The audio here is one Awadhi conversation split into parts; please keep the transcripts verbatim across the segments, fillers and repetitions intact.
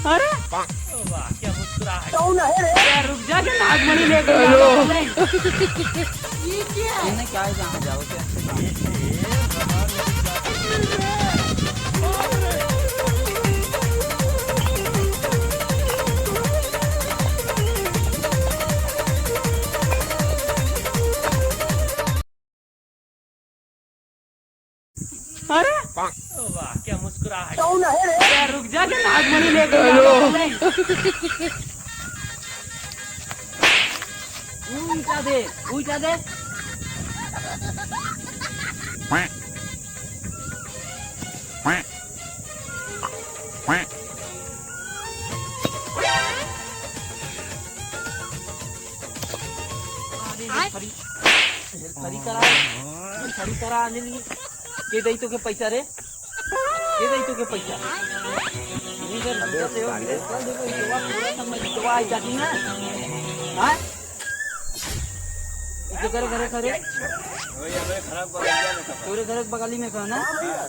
अरे वाह, क्या मुस्कुराहट। कौन है रे? यार, रुक जा, के नागमणि लेके जा रहा हूँ। ये क्या है? इन्हें क्या है, जहाँ जाओ, कैसे जाओ? अरे वाह, क्या मुस्कुराहट। कौन है रे? यार, रुक जा, के नागमणि लेके जा रहा हूँ। ऊंचा दे, ऊंचा दे। अरे, हेल्प करी, हेल्प करी करा, हेल्प करी करा, ले ली। के दई तोके पैसा रे? के दई तोके पैसा? इधर अबे निकल दे, साले। देखो, इतवा पूरा समय इतवा आई जाती ना। हाँ? इतने करे, करे, करे। वही हमारे घर के बगलिया में खपा। तोरे घर के बगली में खा ना? हाँ।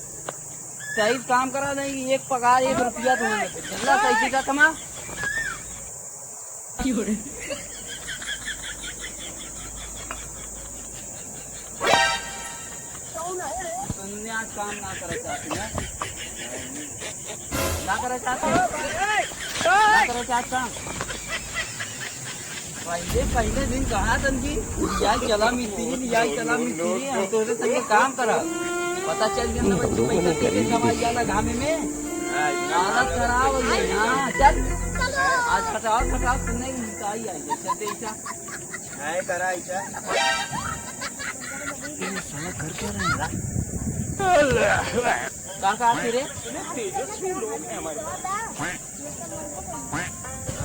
सही काम करा नहीं, एक पगार, एक रुपया तुम्हें नहीं। चला, सही से जा कमा। तुमने आज काम ना करे चाहती ना? ना करे चाहती? ना करे चाहत काम? पहले, पहले दिन कहा तन की, "यार चला मिस्त्री, यार चला मिस्त्री, हम तोरे संगे काम करा।" पता चल गया ना, बच्ची पैसा दे के कमाई जाला घामे में। हालत खराब हो गई। हाँ, चल। आज खटाओ, खटाओ, तुमने मिटाई आई है। चल दे इसा। नहीं करा इसा। ये साला कर क्या रहा है? का, का आती रे? इतने तेजस्वी लोग हैं हमारे पास।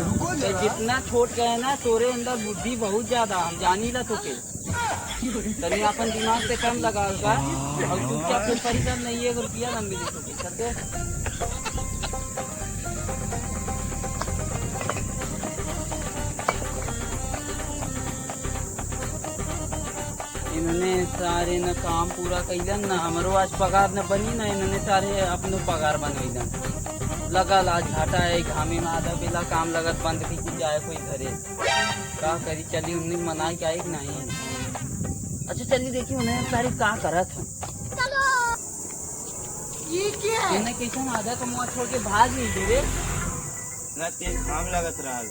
रुको तो जरा। जितना छोट कहे ना, तोरे अंदर बुद्धि बहुत ज्यादा, हम जानी ला तोके। तनी अपन दिमाग पे कम लगावल कर और चुपचाप से परी कर, नहीं एक रुपया ना मिली तोके। चल दे। इन्हने सारे न काम पूरा कइलन, न हमरो आज पगार न बनी, न इन्हने सारे अपनो पगार बनइलन। लगल आज घाटा है, घामे में आधा बेला काम लगत बंद कइके जाए कोई घरे। का करी, चली उन्हें मनाई के आई कि नहीं? अच्छा चली देखी उन्हें सारे का करत हैं। ये क्या है? इन्हें कैसन आधा कमवा छोड़ के भाग गई रे? ना ते घाम लगत रहल।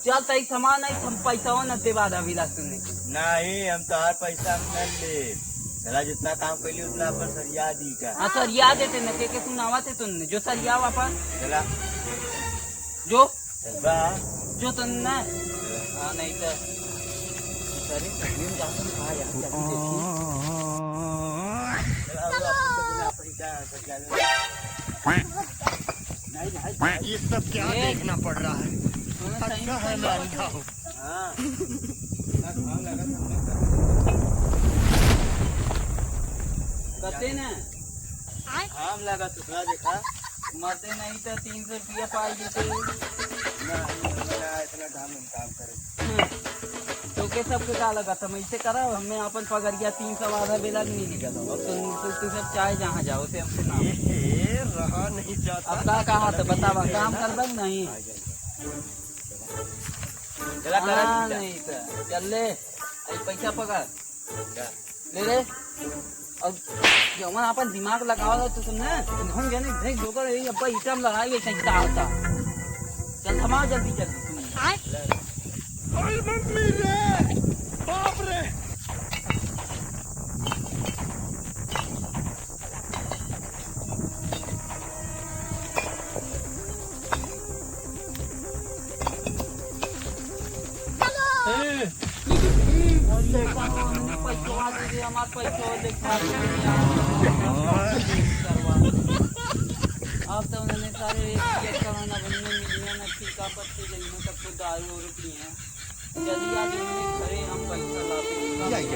चल, तई सामान आई, हम पैसा न देबा अभी ला सुनने के। नहीं, हम तोहार पैसा हम न ले। चला, जितना काम कैली उतना अपन सरिया दी का। हाँ, सरिया देते न, के, के सुनावा थे तुमने, जो सरिया वापस। चला। जो। चल बा। जो तुमने। हाँ, नहीं तो। सरी, सरी, जा तुम खा यार, जल्दी देखी। चला, वो अपन पैसा, सरिया ले। ये सब क्या देखना पड़ रहा है? अच्छा है मैं अंधा हूँ। हाँ। कते ना? घाम लगा सुखला देखा। मरते नहीं तो तीन सौ रुपया पाई देते। ना, ना, इतना घाम में काम करे। हम्म। तोके सबके का लगा, तुम ऐसे करा, हमें अपन पगरिया तीन सौ आधा बेला नहीं निकल। अब तो, तो, तो सब चाहे जहाँ जाओ, से हमसे ना। ए, ए, रहा नहीं जाता। अब का कहा तो बतावा, काम करबा कि नहीं? चला, करा हाँ, दीजा। नहीं तो, चल ले, अरे पैसा पकड़। जा। ले रे। अब जवन अपन दिमाग लगावा तो तुम ना, हम जाने देख जोकर यही अब्बा ईटा में लड़ाई है, कहीं का होता। चल, थमा जल्दी, जल्दी तुम। आय। अरे मम्मी रे, बाप रे। ए, पैसवा दे दे, हमार पैसवा दे, खा ले। अब तो उन्होंने सारे एक, एक करोड़ ना बनने मिलियन, अब ठीका पत्ते जइने, तब तो दारू और पिए। जल्दी आ जाइए, घरे हम पैसा लाते हैं। या, या, या।